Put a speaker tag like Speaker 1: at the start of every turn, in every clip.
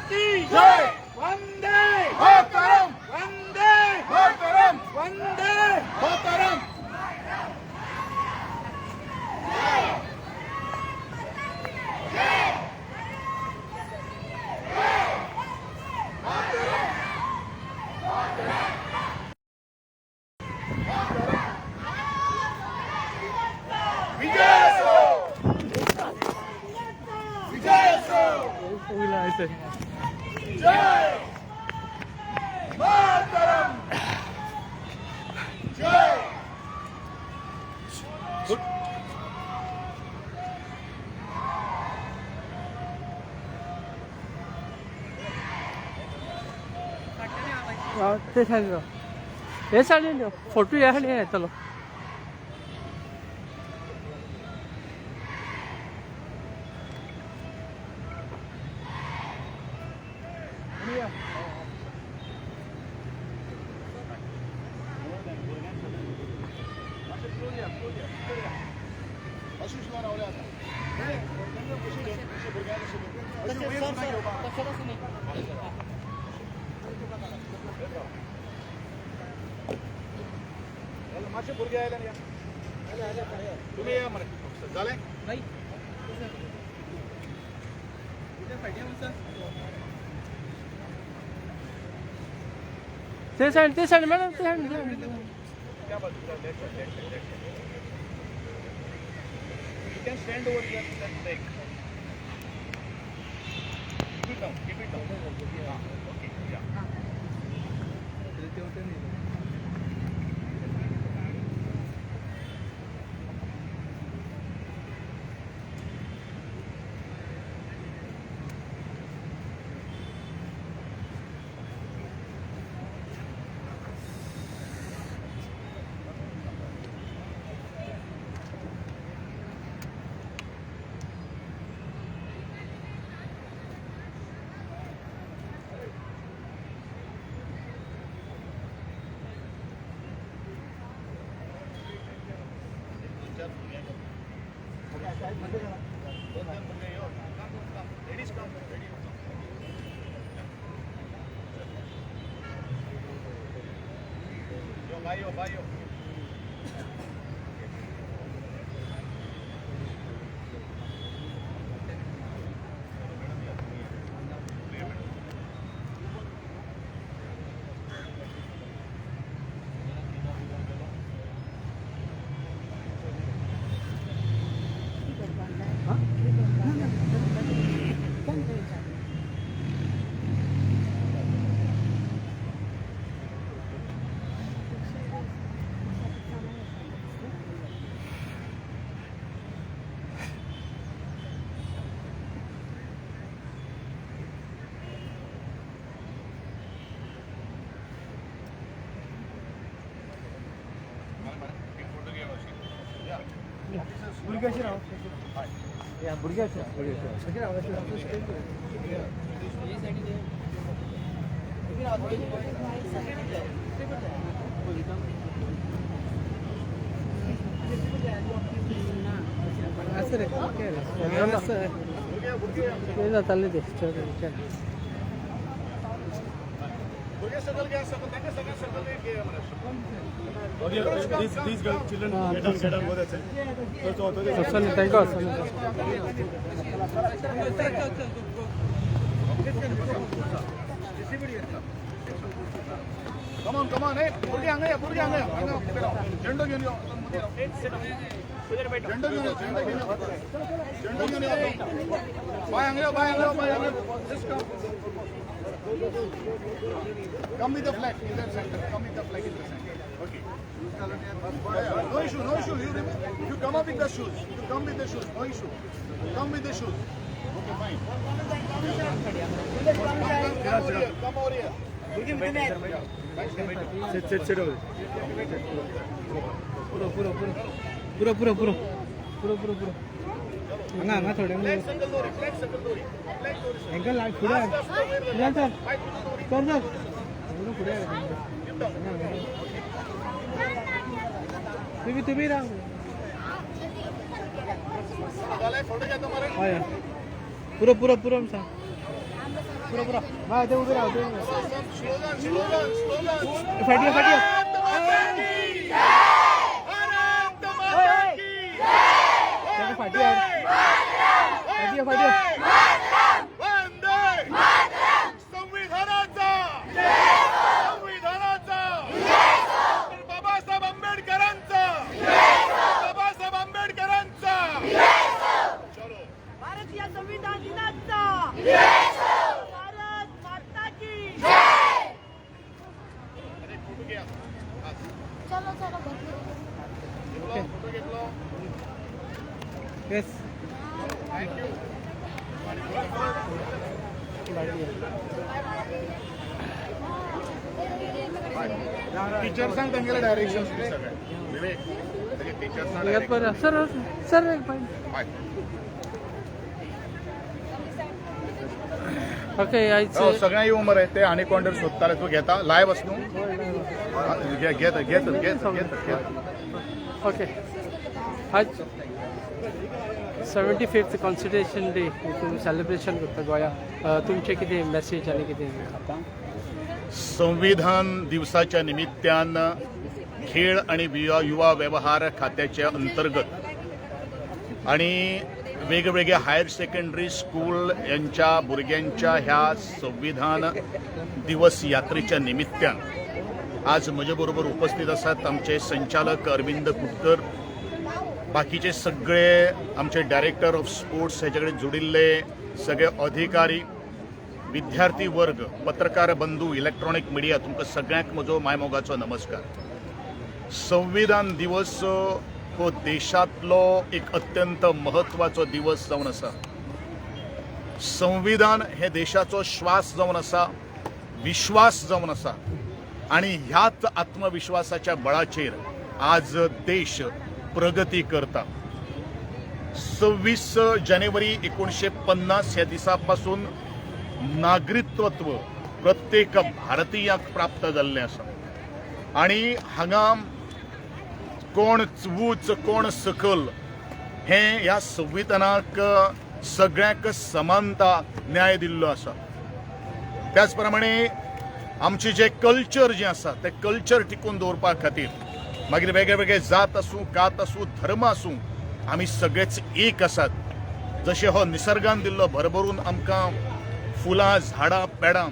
Speaker 1: की जय। वंदे मातरम, वंदे मातरम, वंदे मातरम। जय मातरम, जय।
Speaker 2: ते सायडीन यो, हे सायडीन यो, फोटो ह्या सायडीन येतलो.
Speaker 1: मातशे भुरगे आयले या, तुमी या मरे, जालें.
Speaker 2: ते सायडीन मॅडम, ते सायडीन, ते सायडीन.
Speaker 1: त्या बाजूला, left side, left side, left side. You can stand over here with that leg. Keep it down, keep it down. Okay, yeah. दोन तीन भुरगे यो. Ladies come, ladies come. यो बाय, यो बाय, यो. एक फोटो घे मातशी.
Speaker 2: या भुरग्याचे. असं रे, ते जाताले ते, चल चल.
Speaker 1: भुरगे सकल घ्या, सकल तांकां सगळ्या सकल घे मरे.
Speaker 3: These girls, children, get down, get down, go that side. So, so, so,
Speaker 2: चल, तांकां वचून.
Speaker 1: Come on, come on, hey, भुरगे हांगा या, भुरगे हांगा या, हांगा उबे राव. झेंडो घेवन यो, मदीं राव. झेंडो घेवन यो, झेंडो घेवन यो, झेंडो घेवन यो. बाय हांगा यो, बाय हांगा यो, बाय हांगा यो. Just come. Come with the flag in the center. Come with the flag in the center. Okay. Yeah, no issue, no issue. You remove. You come up with the shoes. You come with the shoes. No issue. Come with the shoes. Okay, fine. Come, come, come over here. Come over here.
Speaker 3: Sit, sit, sit over there.
Speaker 2: पुरो पुरो पुरो पुरो पुरो पुरो पुरो पुरो पुरो. हांगा हांगा थोडे.
Speaker 1: Flag सकल दोरी. Flag सकल दोरी. Flag दोरी.
Speaker 2: हांकां लाग फुडें.
Speaker 1: फुडें.
Speaker 2: Sir sir sir, फुडें.
Speaker 1: Keep down.
Speaker 2: तुम्ही तुम्ही राव.
Speaker 1: जालें, फोटो घेता मरे.
Speaker 2: हय, पुरो पुरो पुरो सांग. पुरो पुरो बाय, ते उबे राव, ते उबे.
Speaker 1: Slogan, slogan, slogan.
Speaker 2: फाटी फाटी.
Speaker 1: भारत माता की भारत माता की.
Speaker 2: फाटी फाटी फाटी.
Speaker 1: वंदे संविधानाचा, संविधानाचा, डॉक्टर बाबासाहेब आंबेडकरांचा, बाबासाहेब आंबेडकरांचा. चलो.
Speaker 4: भारतीय संविधान दिनाचा, भारत माता की.
Speaker 1: अरे, फोटो घ्या.
Speaker 5: चलो चलो.
Speaker 1: घेतलो, फोटो घेतलो.
Speaker 2: येस.
Speaker 1: Thank you.
Speaker 2: फाटी.
Speaker 1: टीचर्सांक तेंगेले डायरेक्शन सगळे, विवेक, तेजे टीचर्सांक.
Speaker 2: बरं सर, सर, एक पॉईंट.
Speaker 1: बाय.
Speaker 2: ओके, आयज
Speaker 1: हो, सगळ्या येऊ मरे. ते आनी कोण तरी सोदताले. तूं घेता लायव्ह आस न्हू? घेत घेत घेत घेत घेत.
Speaker 2: ओके, आज 75th constitution day celebration करता गोंया. तुमचें कितें मेसेज आनी कितें आतां?
Speaker 1: संविधान दिवसाच्या निमित्तान खेळ आणि युवा व्यवहार खात्याच्या अंतर्गत आणि वेगवेगळे हायर सेकंडरी स्कूल यांच्या भुरग्यांच्या ह्या संविधान दिवस यात्रेच्या निमित्तान आज म्हजे बरोबर उपस्थित आसात आमचे संचालक अरविंद कुटकर, बाकीचे सगळे आमचे डायरेक्टर ऑफ स्पोर्ट्स, ह्याचे कडेन जुडिल्ले सगळे अधिकारी, विद्यार्थी वर्ग, पत्रकार बंधू, इलेक्ट्रॉनिक मिडिया, तुमकां सगळ्यांक म्हजो मायमोगाचो नमस्कार. संविधान दिवस हो देशांतलो एक अत्यंत महत्वाचो दिवस जावन आसा. संविधान हे देशाचो श्वास जावन आसा, विश्वास जावन आसा आणि ह्याच आत्मविश्वासाच्या बळाचेर आज देश प्रगती करता. 26 जानेवारी 1950 ह्या दिसा पासून नागरिकत्व प्रत्येक भारतीयाक प्राप्त जाल्लें आसा आणि हांगा कोण उंच, कोण सकल हे ह्या संविधानाक सगळ्यांक समानता, न्याय दिल्लो आसा. त्याच प्रमाणे आमचे जे कल्चर जें आसा तें कल्चर टिकून दवरपा खातीर, मागीर वेगळे वेगळे जात आसूं, कात आसूं, धर्म आसूं, आमी सगळेच एक आसात. जशें हो निसर्गान दिल्लो भरभरून आमकां फुलां, झाडां, पेडां,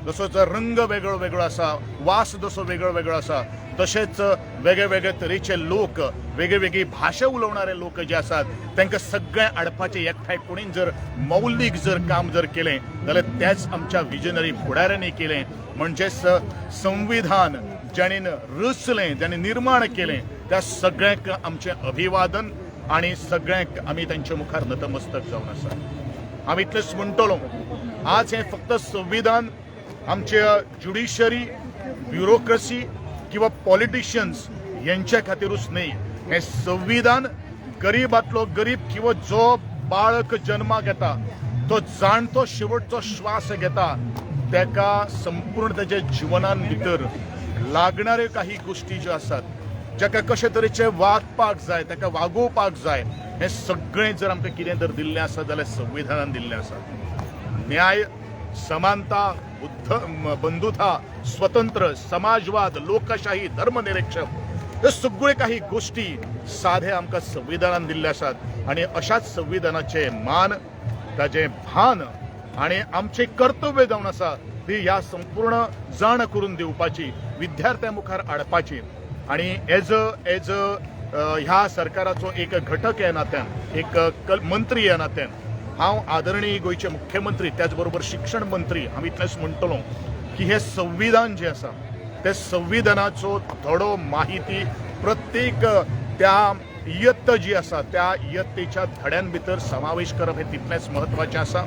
Speaker 1: जसो रंग वेगळो वेगळो आसा, वास जसो वेगळो वेगळो आसा, तशेंच वेगळे वेगळे तरेचे लोक, वेगळी वेगळी भाशा उलोवणारे लोक जे आसात तांकां सगळें हाडपाचें एकठांय कोणीन जर मौलीक जर काम जर केलें जाल्यार त्याच आमच्या विजनरी फुडाऱ्यांनी केलें. म्हणजेच संविधान जाणीन रचलें, जाणें निर्माण केलें, त्या सगळ्यांक आमचें अभिवादन आणि सगळ्यांक आमी तांच्या मुखार नतमस्तक जावन आसा. हांव इतलेंच म्हणटलो, आज हें फक्त संविधान आमच्या ज्युडिशरी, ब्युरोक्रसी किंवा पॉलिटिशियन्स यांच्या खातीरूच न्हय. हें संविधान गरीबातलो गरीब किंवा जो बाळक जन्माक येता तो जाणतो शेवटचो श्वास घेता तेका संपूर्ण तेच्या जिवनान भितर लागणाऱ्यो काही गोश्टी ज्यो आसात, जाका कशे तरेचे वागपाक जाय, ताका वागोवपाक जाय, हें सगळें जर आमकां कितें जर दिल्लें आसा जाल्यार संविधानान दिल्लें आसा. न्याय, समानता, बुद्ध बंधुता, स्वतंत्र, समाजवाद, लोकशाही, धर्मनिरपेक्ष, ह्यो सगळ्यो काही गोश्टी साधे आमकां संविधानान दिल्ले आसात. आणि अशाच संविधानाचे मान, ताजें भान आणि आमचें कर्तव्य जावन आसा ती ह्या संपूर्ण जाण करून दिवपाची, विद्यार्थ्यां मुखार हाडपाची. आणि एज अ ह्या सरकाराचो एक घटक ह्या नात्यान, एक मंत्री ह्या नात्यान, हांव आदरणीय गोंयचे मुख्यमंत्री, त्याच बरोबर शिक्षण मंत्री, हांव इतलेंच म्हणटलो की हे संविधान जें आसा ते संविधानाचो धडो, माहिती प्रत्येक त्या इयत्ता जी आसा त्या इयत्तेच्या धड्यां भितर समावेश करप हें तितलेंच म्हत्वाचें आसा.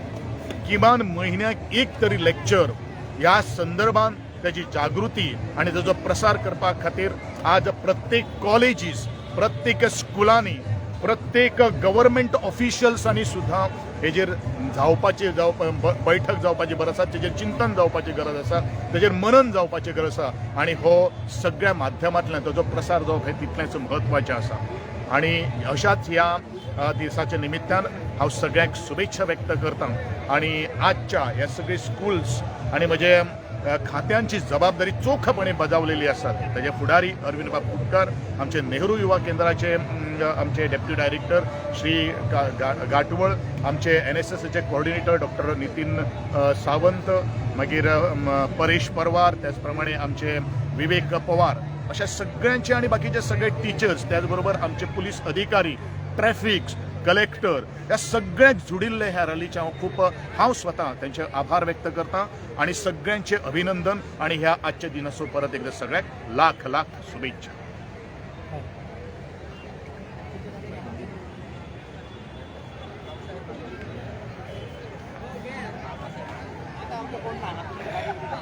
Speaker 1: किमान म्हयन्याक एक तरी लेक्चर ह्या संदर्भात त्याची जागृती आणि ताजो प्रसार करपा खातीर आज प्रत्येक कॉलेजीस, प्रत्येक स्कुलांनी, प्रत्येक गव्हर्मेंट ऑफिशियल्सांनी सुद्दां हेजेर जावपाची जावप बैठक जावपाची गरज आसा, तेजेर चिंतन जावपाची गरज आसा, तेजेर मनन जावपाची गरज आसा आणि हो सगळ्या माध्यमांतल्यान ताजो प्रसार जावप हें तितलेंच म्हत्वाचें आसा. आणि अशाच ह्या दिसाच्या निमित्तान हांव सगळ्यांक शुभेच्छा व्यक्त करता आणि आजच्या ह्या सगळे स्कूल्स आणि म्हजे खात्यांची जबाबदारी चोखपणे बजावलेली आसा. ताजे फुडारी अरविंद बाब कुटकर, आमचे नेहरू युवा केंद्राचे आमचे डेप्युटी डायरेक्टर श्री गाटवळ, आमचे एनएसएसचे कोऑर्डिनेटर डॉक्टर नितीन सावंत, मागीर परेश परवार, त्याचप्रमाणे आमचे विवेक पवार, अशा सगळ्यांचे आणि बाकीचे सगळे टिचर्स, त्याचबरोबर आमचे पुलीस अधिकारी, ट्रॅफिक कलेक्टर, ह्या सगळ्याक जुडिल्ले ह्या रॅलीचे हांव खूप हांव स्वता त्यांचे आभार व्यक्त करता आणि सगळ्यांचे अभिनंदन आणि ह्या आजच्या दिनाचो परत एकदा सगळ्याक लाख लाख शुभेच्छा.